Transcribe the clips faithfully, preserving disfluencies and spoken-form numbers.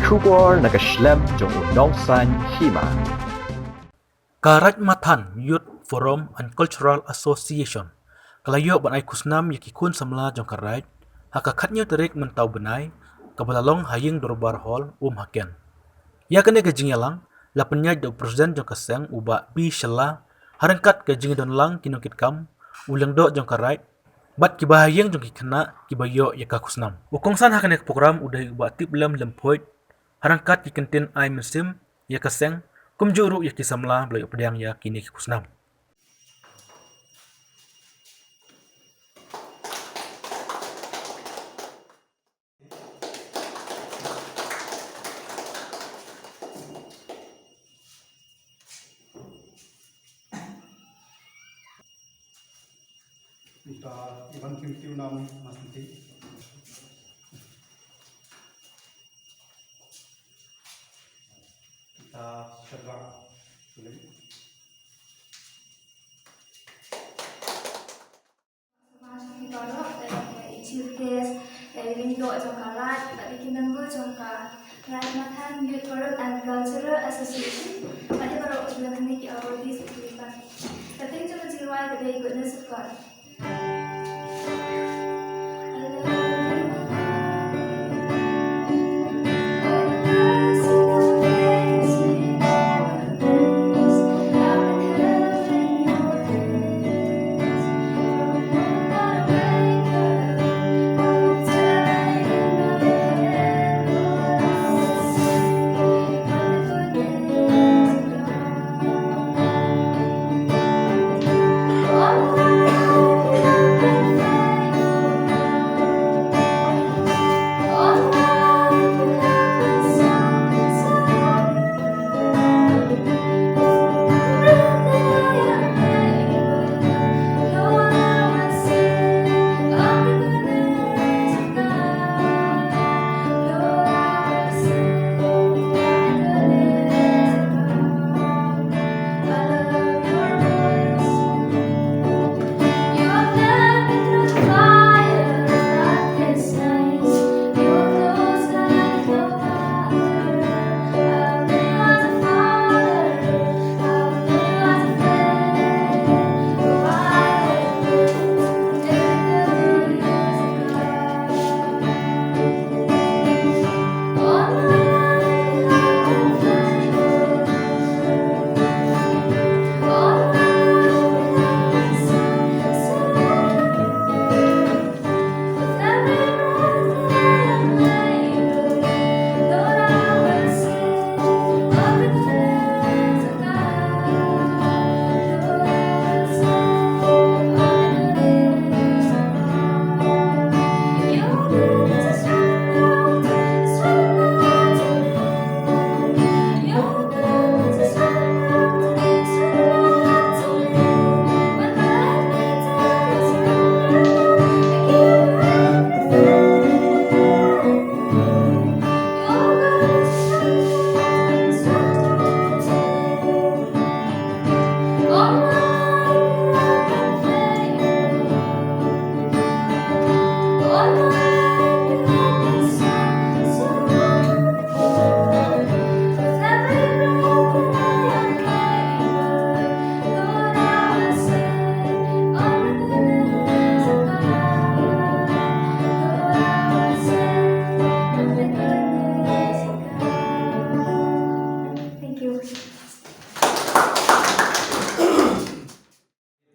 Khubor na ka shlem jong u Nongsaiñ Hima. Ka Raid Mathan Youth Forum and Cultural Association ka la ïoh ban ai khusnam ïa ki khun samla jong ka Raid ha ka khatñiew tarik mynta u bnai, kaba la long ha Ïing Dorbar Hall, Umhaken. Ïa kane ka jingïalang la pynïaid da u President jong ka seng, u Bah B Shylla, ha ryngkat ka jingdon lang ki nongkitkam, u Lyngdoh jong ka Raid, bad kiba ha ïing jong ki khynnah kiba ïoh ïa ka khusnam. U kongsan ha kane ka program u dei u Bah Tiplem Lymphoit, ha ryngkat ki kyntien ai mynsiem ïa ka seng, kumjuh ruh ïa ki samla ba la ïoh pdiang ïa kine ki khusnam. Kita Ivan Kim Kiu Nam Masenti. Kita Shadra Sulim. Smash ki baroh, eh, i Chief Guest, eh, i Lyngdoh jong ka Raid, bad ki member jong ka Raid Mathan Youth Forum and Cultural Association, bad i baroh ki la khmih ki awardees ki ban. Ka theme jong ka jingrwai ka dei Goodness of God. Thank you.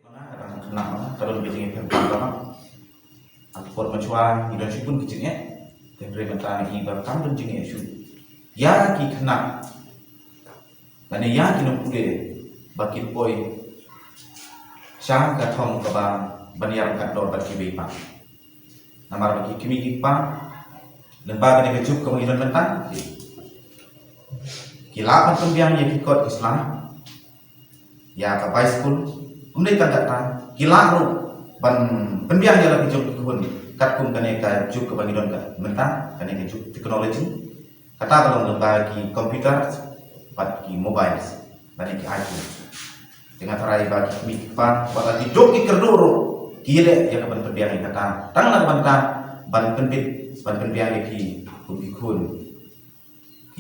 Mana ka dang khynnah, mana ka don ka jingïapher bha. Ha ka por mynshwa ngi don shibun ki jingeh, hynrei mynta ngi ba kam don jingeh shuh. Ïa ki khynnah lane ïa ki nongpule ba kin poi sha ka thong kaba ban ïaryngkat dor bad kiwei pat. Namar ba ki kmie ki kpa lyngba kane ka juk kaba ngi don mynta, ki lah ban pynbiang ïa ki kot ki sla, ïa ka bicycle. Ym dei tang katta, ki lah ruh ban pynbiang ïa la ki jong ki khun katkum kane ka juk kaba ngi don ka mynta, kane ka juk technology. Kata ka long lyngba ki computer bad ki mobiles bad ki iPhone. Te nga tharai ba ki kmie ki kpa wat la ki duk ki kyrduh ruh ki leh ïa ka ban pynbiang ïa kata. Tang na ka bynta ban pynbit, ban pynbiang ïa ki kum ki khun.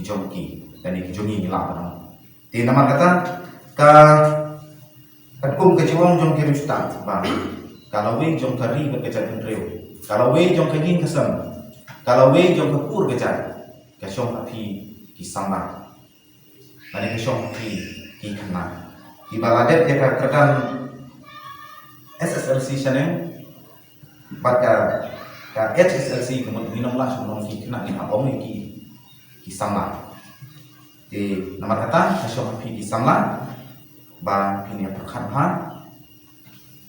jong ki, lane ki jong ngi ngi lah ban ong. Te namar kata ka, katkum ka jingong jong ki riewstad ba ka lawei jong ka ri bad ka jaitbynriew, ka lawei jong ka ïing ka sem, ka lawei jong ka kur ka jait, ka shong ha phi ki samla, lane ka shong ha phi ki khynnah. Kiba la dep ïa ka kyrdan S S L C shaneng bad ka, ka H S L C, ka mut ngi nym lah shuh ban ong ki khynnah, ngi hap ong ïa ki, ki samla. Te namar kata ka shong ha phi ki samla ba phin ïa pyrkhat bha.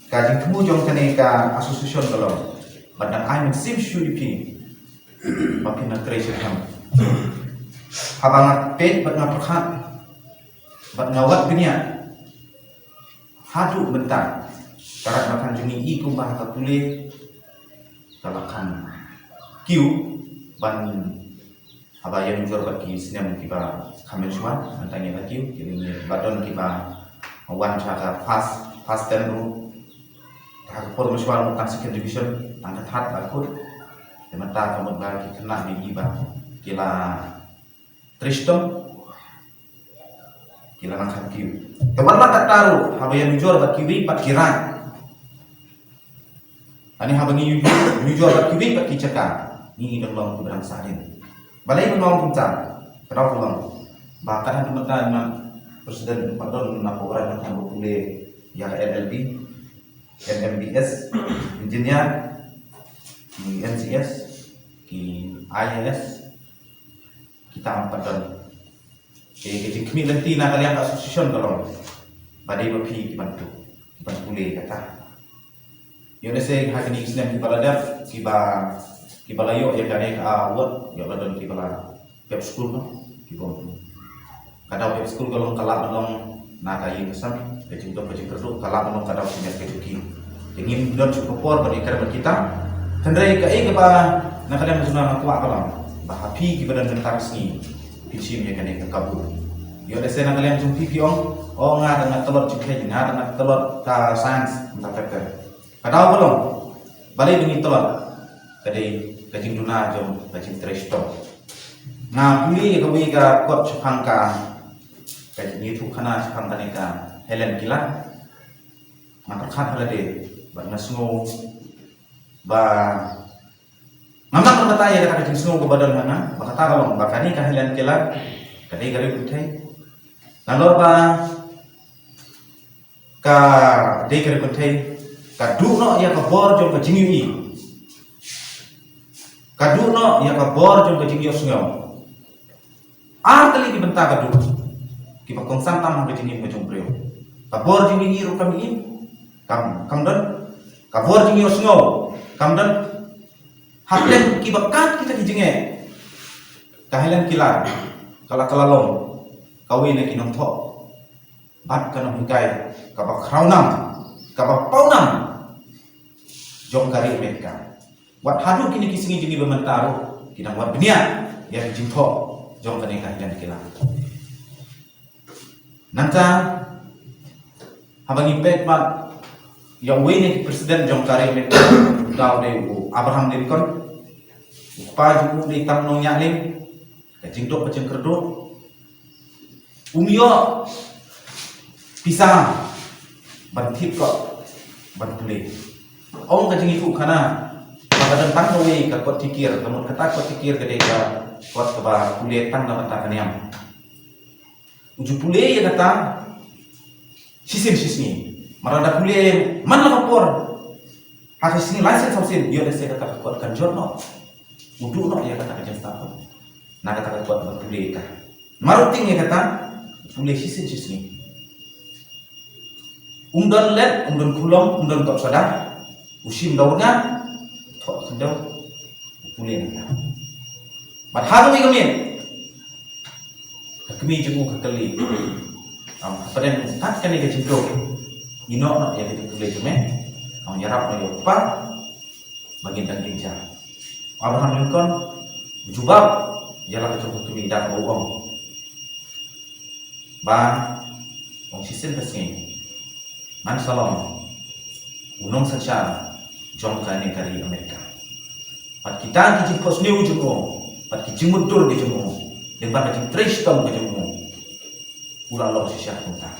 Ka jingthmu jong kane ka association ka long ban dang ai mynsiem shuh ïa phi ba phin nang trei shitrhem. Haba nga peit bad nga pyrkhat bad nga wad bniah haduh mynta, ka rat ba kan jong ngi i kumba ha ka pule ka la kham kiew ban, haba ïanujor bad ki snem kiba kham mynshuwa, mynta ngi la kiew, ki ngi ba don kiba wan sha ka first, first ten ruh. Ha ka por mynshuwa tang second division, tang ka third la kut. Te mynta ka mut ba ki khynnah ba ki ba ki la trei shitom, ki la nang kham kiew. Te wat la katta ruh, haba ïanujor bad kiwei pat ki raid, ani haba ngi ïanujor bad kiwei pat ki jaka, ngi dang long kiba dang sahdien. Balei ngi long kumta? Ka daw ka long ba ka dang mynta, man president ba don na program na ka ba pule ïa ka L L B, M M B S, engineer, ki M C S, ki I A S, kita ym pat don. Te ka jingkhmih lynti na ka liang ka association ka long ba dei ba phi ki ban tu, ki ban pule kata. Ïoh lehse ha kine ki snem kiba la dep, kiba, kiba la ïoh ïa kane ka award, ïoh la don kiba la pep skul, no, kiba ym tu. Ka daw pep skul ka long, ka lah ban long na ka ïing ka sem, ka jingduk ka jingkyrduh, ka lah ban long ka daw snier ka jong ki. Te ngim don shuh ka por ban ïakren bad kita. Hynrei kaei kaba na ka liang jong nga nga kwah ka long ba ha phi kiba don mynta ka sngi phin shim ïa kane ka kabu. Ïoh lehse na ka liang jong phi phi ong, o nga dang tlot jingkheiñ, nga dang tlot ka science, mynta ka, ka daw ka long, balei ba ngi tlot? Ka dei ka jingduna jong ka jingtrei shitom. Nga pule ïa kawei ka kot shaphang ka, ka jingïathuhkhana shaphang kane ka Helen Keller. Nga pyrkhat ha lade bad nga sngew ba ngam lah ban batai ïa kata ka jingsngew kaba don ha nga, ba kata ka long ba kane ka Helen Keller ka dei ka riewkynthei. Nalor ba ka dei ka riewkynthei, ka duh noh ïa ka bor jong ka jingïohi, ka duh noh ïa ka bor jong ka jingïohsngew. Ar tylli ki bynta ka duh kiba kongsan tam ha ka jingim ka jong u briew. Ka bor jingïohi ruh kam im, kam, kam don. Ka bor jingïohsngew kam don. Hapdeng kiba kat kita ki jingeh, ka Helen Keller ka la, ka la long kawei na ki nongthoh bad ka nonghikai kaba khraw nam, kaba paw nam jong ka ri Amerika. Wat haduh kine ki sngi jong ngi ba mynta ruh ki dang wad bniah ïa ki jingthoh jong kane ka Helen Keller. Nangta haba ngi peit pat ïa uwei na ki president jong ka ri Amerika, u dei u Abraham Lincoln. U kpa jong u dei tang nongñiah lieng, ka jingduk ka jingkyrduh. Um ïoh pisa ban thied kot ban pule. Ong ka jingïathuhkhana ba ka don tang kawei ka kot tikir, ka mut kata kot tikir ka dei ka kot kaba pule tang na bynta ka niam. U ju pule ïa kata shisien shisngi. Mar lada pule man la ka por, ha ka shisngi lai sien saw sien, ïoh lehse kata ka kot kan jot noh. U duh noh ïa kata ka jingstad na kata ka kot ba pule ïa ka. Mar u tieng ïa kata, u pule shisien shisngi. Um don let, um don khulom, um don kot soda, u shim da u rnga, thoh khyndew, u pule na ka. Bad ha kawei ka miet, ka kmie jong u ka kylli, ong, hapdeng kat kane ka jingduk, ïehnoh noh ïa ka jingpule jong me? Ong, ïarap noh ïa u kpa ba ngin dang im ja. U Abraham Lincoln u jubab ïa la ka jong ka kmie da kaba u ong ba, ong, shisien ka sngi ngan sa long u nongsynshar jong kane ka ri Amerika. Bad kita ki jingphohsniew jong u, bad ki jingmutdur ki jong u, Lyngba ka jingtrei shitom ka jong u, u la long shisha kumta.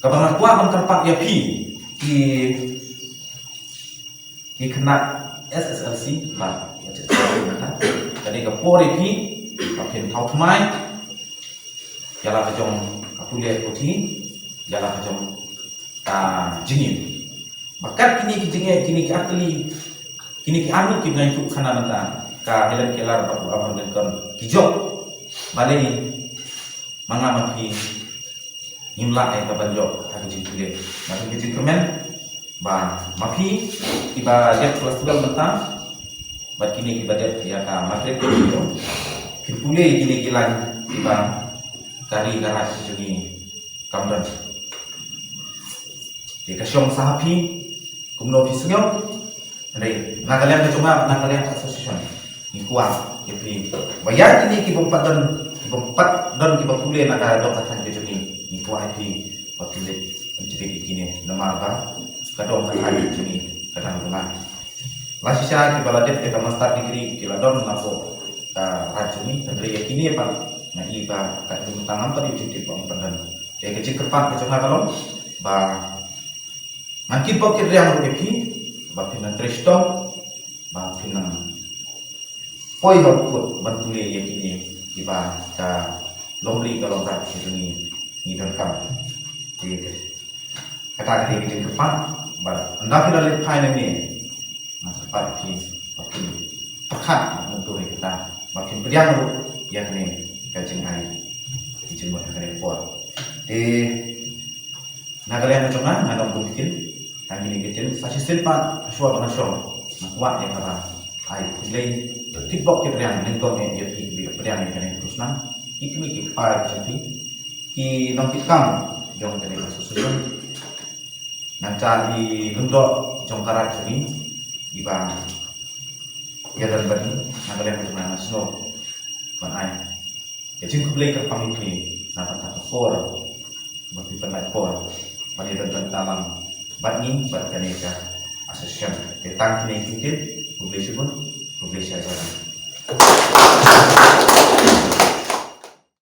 Kaba nga kwah ban kyrpad ïa phi ki, ki khynnah S S L C, ba ïa, kane ka por ïa phi ba phin thaw thymmai ïa la ka jong ka pule puthi, ïa la ka jong ka jingim. Ba kat kine ki jingeh, kine ki artylli, kine ki arngut kiba nga ïathuh khana mynta, ka Helen Keller bad u Abraham Lincoln ki jop, balei ma nga ma phi ngim lah ïa ka ban jop ha ka jingpule? Nga don ka jingkyrmen ba ma phi kiba dep klas twelve mynta bad kine kiba dep ïa ka matric, phin pule ïa kine ki lain kiba ka ri ka raj jong ngi kam don. Te ka shong sa ha phi kumno phi sngew. Hynrei na ka liang ka jong nga, na ka liang ka association, ngi kwah ïa phi ba ïa kine ki bym pat don, ki bym pat don kiba pule na ka dong ka thaiñ ka jong ngi, ngi kwah ïa phi ba phin leit pyntbit ïa kine, namar ba ka dong ka thaiñ ka jong ngi ka dang rngai. La shisha kiba la dep ïa ka master degree ki la don na poh ka raj jong ngi, hynrei ïa kine pat nga i ba ka dang tang, ngam pat ïohi tip ba ym pat don. Te ka jingkyrpad ka jong nga ka long ba ngan kit bok kit riang ruh ïa phi ba phin nang trei shitom, ba phin nang poi ha u kut ban pule ïa kine kiba ka longri ka longraj ka jong ngi ngi donkam. Te kata ka dei ka jingkyrpad. Bad ynda phi la leit phai nangne, nga kyrpad ïa phi ba phin pyrkhat bad mynta ïa kata, ba phin pdiang ruh ïa kane ka jingai, ka jingmut ha kane ka por. Te na ka liang ka jong nga, ngan ym bun ktien, tang kine ki ktien. Sa shisien pat, hashwa ban shong, nga kwah ïa kaba ai khublei, kit bok kit riang nyngkong ïa phi kiba pdiang ïa kane ka khusnam, ki kmie ki kpa ka jong phi, ki nongkitkam jong kane ka association, nangta i lyngdoh jong ka raj jong ngi iba ïadon bad ngi. Na ka liang ka jong nga, nga sngewbha ban ai ka jingkhublei kyrpang ïa phi na kata ka por ba phi pynlait por ban ïadon bynta lang bad ngi, bad kane ka association. Te tang kine ki ktien, khublei shibun, khublei shihajar.